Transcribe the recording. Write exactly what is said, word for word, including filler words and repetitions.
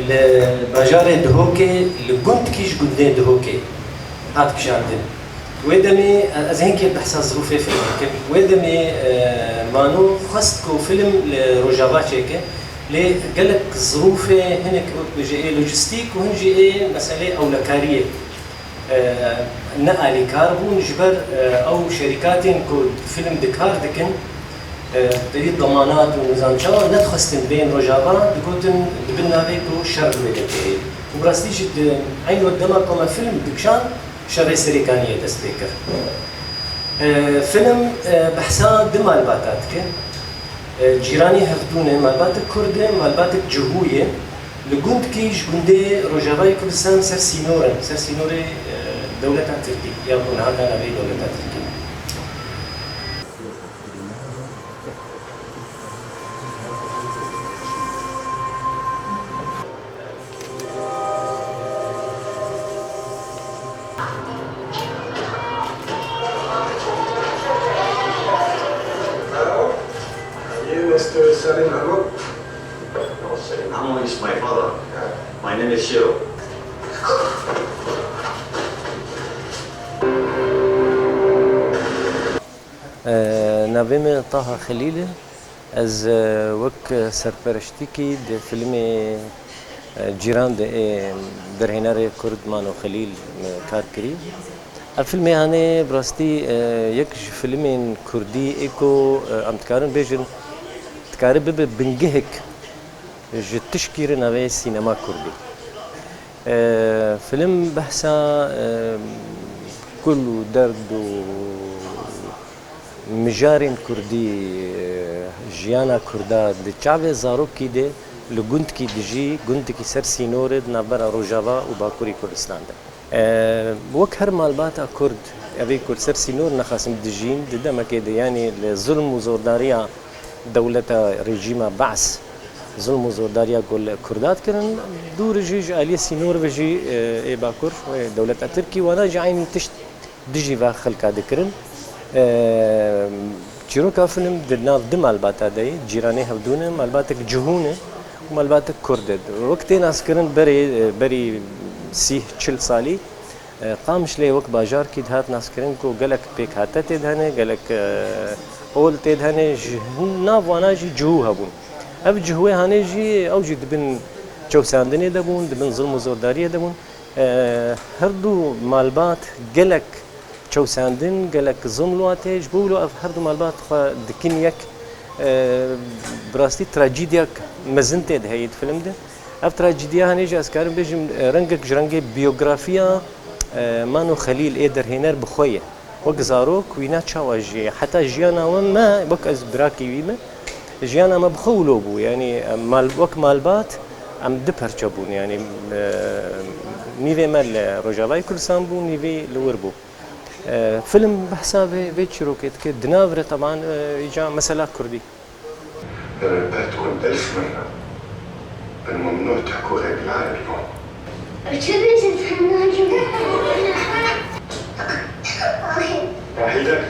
Li bajarê Dihokê, li gundkî ji gundê Dihokê hat kişandin. Wê demê, ez hinkê behsa zirûfê fîlmê dikim. Wê demê, e, Mano xwest ku fîlm li Rojava çêke, lê gelek zirûfê hinek wek bêje ê lojîstîk û hin jî ê meselê ewlekariyê e, ne alîkar bûn, ji ber, e, ew şerîkatên ku fîlm di kar dikin, e, berî demanat û nizam çawa nedixwestin bên Rojava, digotin di bin navê ku şer li wê derê heye. Û bi rastî jî di eyn wek dema ku me fîlm dikişand, şerê Serêkaniyê dest pê kir. E, fîlm, e, behsa du malbata dike. E, cîranê hevdû ne, malbatek kurd e, malbatek cihû ye. Li gundkî ji gundê Rojavayê Kurdistan ser sînor in, ser sînorê, e, dewleta Tirkî, ya ku niha da navê dewleta Tirkî. Hello? Are you Mister Salim Ahmed? No, Salim Ahmed is my father. My name is Shiro. E, navê min Taha Xelîl e. Ez, e, wek serpereştîkî di fîlmê, e, Cîran de ê derhênerê Kurd Mano Xelîl, e, kar kirî. Ev fîlmê hanê bi rastî, e, yek ji fîlmên kurdî ê ku, e, em dikarin bêjin, dikare bibe bingehek ji tişkî re navê sînema kurdî. E, fîlm behsa, e, kul û derd û mijarên kurdî, e, jiyana kurda di çavê zarokî de li gundkî dijî, gundkî ser sînorê di navbera Rojava û Bakurî Kurdistan de. E, wek her malbata kurd, evê ku li ser sînor nexasim dijîn, di demekê de, yanî li zulm û zordariya dewleta rejîma Be's, zulm û zordariya ku li kurda dikirin, dû re jî ji aliyê sînor ve jî, e, ê Bakur, e, dewleta Tirkî, wana jî eynî tişt dijî va xelka dikirin. E, çîroka fîlm di nav du malbata de ye, cîranê hevdû ne, malbatek cihû ne û malbatek kurd e. Wek tê naskirin berê, e, berî sîh çil salî, e, Qamişlê wek bajarkî dihat naskirin ku gelek pêkhate tê de hene, gelek, e, ol tê de hene, ji nav wana jî cihû hebûn. Ev cihûyê hanê jî, ew jî di bin çewsandinê de bûn, di bin zilm û zordariyê de bûn. E, her du malbat gelek çewsandin, gelek zilm li wan tê, ji bo wilo ev her du malbat xwe dikin yek. E, bi rastî trajîdiyek mezin tê de heye di fîlm de. Ev trajîdiya hanê jî ez karim bêjim, e, rengek ji rengê biyografiya, e, Mano Xelîl ê derhêner bi xwe ye. Wek zarok wîna çawa jî, heta jiyana we me, wek ez birakî wî me, jiyana me bi xwe wilo bû. Yanî, em mal, wek malbat em du perçe bûn. Yanî, e, nîvê me li Rojavayê Kurdistan bû, nîvê li wir bû. E, fîlm behsa vê, vê çîrokê dike. Di nav re teban, e, îca mesela kurdî. ربيتكم ألف مرة، من ممنوع تحكوا غير بالعربي هون. راح يدك.